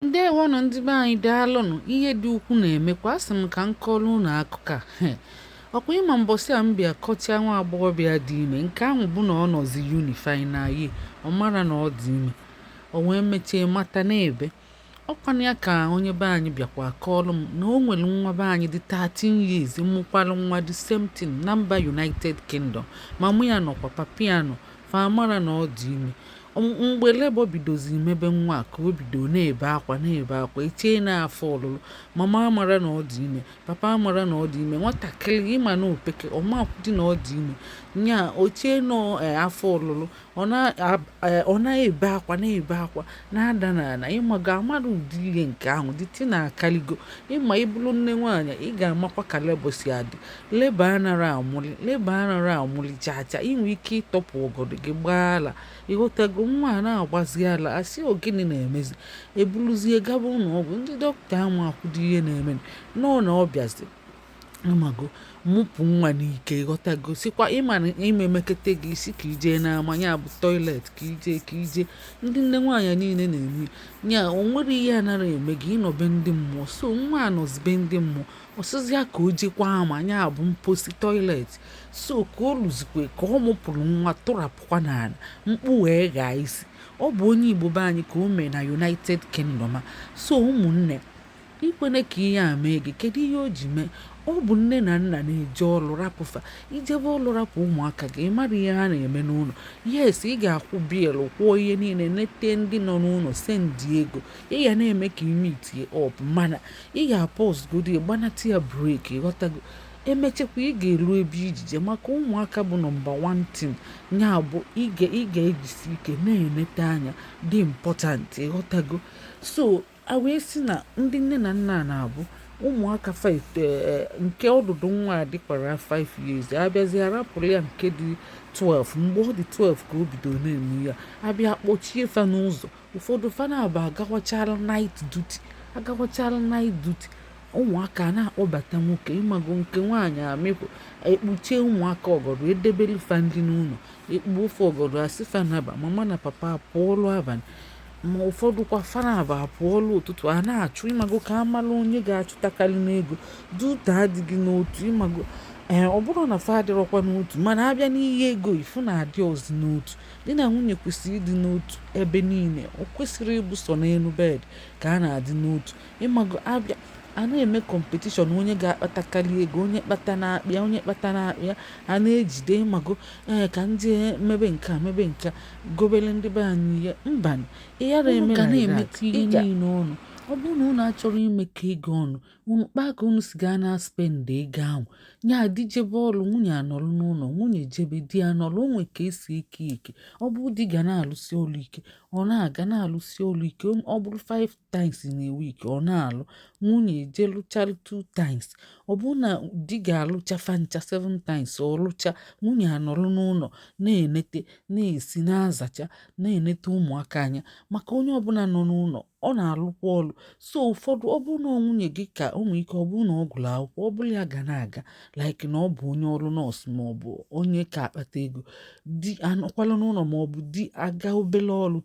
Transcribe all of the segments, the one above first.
Ndewonụ ndị be anyị, daalụnụ. Ihe dị ukwu na-emekwa. Asị m ka m kọọrọ unu akụkọ a. Ọkwa ịma mbọsị a m bịa kọchaa nwa agbọghọbịa dị ime nke ahụ bụ na ọ nọzi uni final year, ọ mara na ọ dị ime, o wee mechie mata n'ebe ọkwanụ ya ka onye be anyị bịakwa kọọrọ m na o nwere nwa be anyị dị 13 years mụkwara nwa, the same thing na mba United Kingdom. Mama ya nọkwa, papa ya nọ, fa amara na ọ dị ime. Mgbe labour bidozi mebe nwa a ka o bido na-ebe akwa, na-ebe akwa, echee na afọ ọlụlụ. Mama amara na ọ dị ime, papa amara na ọ dị ime. Nwatakịrị ịma na opeke, ọmakwụdị na ọ dị ime nya, ochie nọ afọ ọlụlụ, ọ na-ebe akwa, na-ebe akwa, na-ada n'ala. Ịmago amara ụdị ihe nke ahụ dịtị na akaligo. Ịma ịbụrụ nne nwaanyị, ị ga-amakwa ka labour si adị. Labour anara amụli, labour anara amụli chaa chaa. Inwe ike ịtọpụ ọgọdọ gị gbaa ala, ịghọtago? Nwa a na-agbazi ala, asị ogịnị na-emezi, ebuluzie gaba ụlọ ọgwụ. Ndị dọkịta ama akwụdo ihe na-eme nọọ na ọ bịazi, ịmago, mụpụ nwa n'ike, ịghọtago? Sikwa ịma na ime mekete gị isi ka ijee n'ama, ya bụ toilet, ka ijee, ka ijee. Ndị nne nwaanyị niile na-eme ya, o nwere ihe anara eme gị ịnọbe ndị mmụọ. So nwa a nọzibe ndị mmụọ, ọsịzịa ka o jekwa ama, ya bụ mposi, toilet. So ka o luzikwe ka ọ mụpụrụ nwa, tụrapụkwa n'ala, mkpu wee ghaa isi. Ọ bụ onye Igbo be anyị ka o mee na United Kingdom a. So ụmụnne, ikwene ka ihe a mee gị, kedu ihe o ji mee? Ọ bụ nne na nna na-eje ọlụ rapụfa. Ijebe ọlụ rapụ ụmụaka gị, ị mara ihe ha na-eme n'ụlọ. Yes, ị ga-akwụ bill, kwụọ ihe niile, nete ndị nọ n'ụlọ, send ego, ị ga na-eme ka ime itinye up, mana ị ga-apọsgodo, gbanata ya break, ịghọtago? Emechakwa ị ga-eru ebe ijije maka ụmụaka bụ number one thing, ya bụ ị ga-ejisi ike na-enete anya dị important, ịghọtago? So a wee sị na ndị nne na nna na-abụ ụmụaka fa nke ọdụdụ nwa a dịkwara 5 years, abịazie arapụrụ ya nke dị 12. Mgbe ọ dị 12 ka o bidoro na-eme ya. Abịa kpọchie fa n'ụzọ. Ụfọdụ fa na-aba agawachala night duty, agawachala night duty, ụmụaka na-akpọbata nwoke, ịmago, nke nwaanyị amịpụ, ekpuchie ụmụaka ọgọdọ, edebelu fa nri n'ụlọ, ekpu ofe ọgọdọ, asị fa naba. Mama na papa apụọlụ abalị, ma ụfọdụ kwa fa na-aba apụọlụ ụtụtụ, a na-achụ, ịmago, ka amala onye ga-achụtakarị n'ego. Duta adịghị n'otu, ịmago. Ee, ọ bụrụ na fa adịrọkwa n'otu, mana abịa n'ihe ego, ifu na-adị ọzọ n'otu. Di na nwunye kwesịrị ịdị n'otu ebe niile. O kwesịrị ịbụ sọ n'elu bed ka a na-adị n'otu, ịmago? Abịa a na-eme competition, onye ga-akpatakarị ego, onye kpata na-akpịa, onye kpata na-akpịa, a na-ejide, ịmago, ee, ka ndị mebe nke a, mebe nke a, gobere ndị be anyị ihe. Mba, ị yara eme ga na-emekọ ihe niile ọnụ. Ọ bụrụ na unu achọrọ imekọ ego ọnụ, unu kpaa ka unu si gaa na spend ego ahụ. Nya di jebe ọrụ, nwunye anọrọ n'ụlọ, nwunye jebe, di anọrọ. Onwe ka esi eke eke. Ọ bụrụ di ga na-alụsi ọrụ ike, ọ na-aga na-alụsi ọrụ ike, ọ bụrụ 5 times in a week ọ na-alụ, nwunye eje lụchalụ 2 times. Ọ bụrụ na di ga-alụcha fa ncha 7 times, ọ lụcha, nwunye anọrọ n'ụlọ na-enete, na-esi, na-azacha, na-enete ụmụaka anya, maka onye ọbụla nọ n'ụlọ ọ na-alụkwa ọlụ. So ụfọdụ, ọ bụrụ na nwunye gị ka o nwee ike, ọ bụrụ na ọ gụrụ akwụkwọ, ọ bụrụ ya ga na-aga like na ọ bụ onye ọrụ nọọsụ ma ọ bụ onye ka akpata ego, di anọkwala n'ụlọ, ma ọ bụ di aga obere ọrụ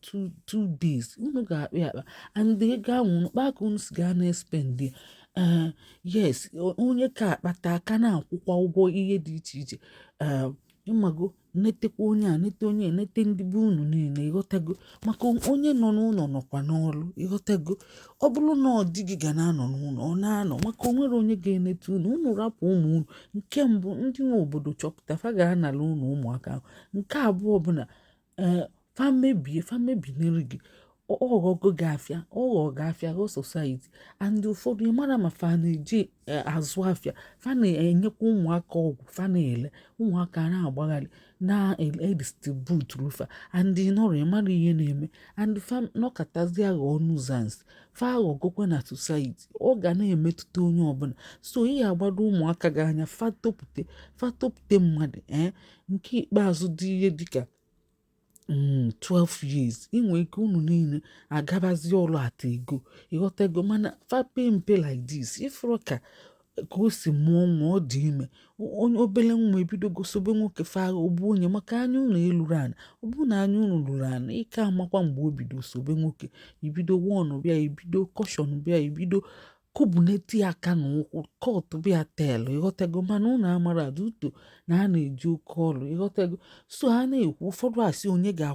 2 days, unu ga-akpa ya akpa and ego ahụ unu kpaa ka unu si gaa na-espend ya. Ee, yes, onye ka akpata aka na-akwụkwa ụgwọ ihe dị iche iche, ee, ịmago, netekwa onye a, nete onye a, nete ndị be unu niile, ịghọtago? Maka onye nọ n'ụlọ nọkwa n'ọrụ, ịghọtago? Ọ bụrụ na ọ di gị ga na-anọ n'ụlọ, ọ na-anọ, maka o nwere onye ga-enete unu. Unu rapụ ụmụ unu, nke mbụ, ndị nwe obodo chọpụta, fa ga-anara unu ụmụaka ahụ. Nke abụọ bụ na ee, fa mebie, fa mebinere gị, ọ ghọgo gị afịa, ọ ghọọ gị afịa, ghọọ society. And ụfọdụ, ị mara ma fa na-eji azụ afịa, fa na-enyekwa ụmụaka ọgwụ, fa na-ele ụmụaka na-agbagharị na-edistribute fa, and ị nọrọ, ị mara ihe na-eme, and fa nọkọtazie ghọọ nuisance, fa aghọgokwa na society. Ọ ga na-emetụta onye ọbụla. So ị ga-agbado ụmụaka gị anya, fa topute, fa topute mmadụ. Ee, nke ikpeazụ dị ihe dịka 12 years, ị nwee ike unu niile agabazie ọrụ at ego, ịghọtago? Mana fa pe mpe like this, ịfụrụ ka Ka o si mụọ nwa, ọ dị ime, onye obele nwa ebidogo sobe nwoke, fa ogbu onye, maka anya unu eluru ana. Ọ bụrụ na anya unu lụrụ ana, ike amakwa mgbe o bido sobe nwoke, ibido warn bịa, ibido caution bịa, ibido kụbuneti aka na ụkwụ kọtụ bịa telu, ịghọtago? Mana unu amara duto na a na-eji oke ọlụ, ịghọtago? So a na-ekwu, ụfọdụ asị onye ga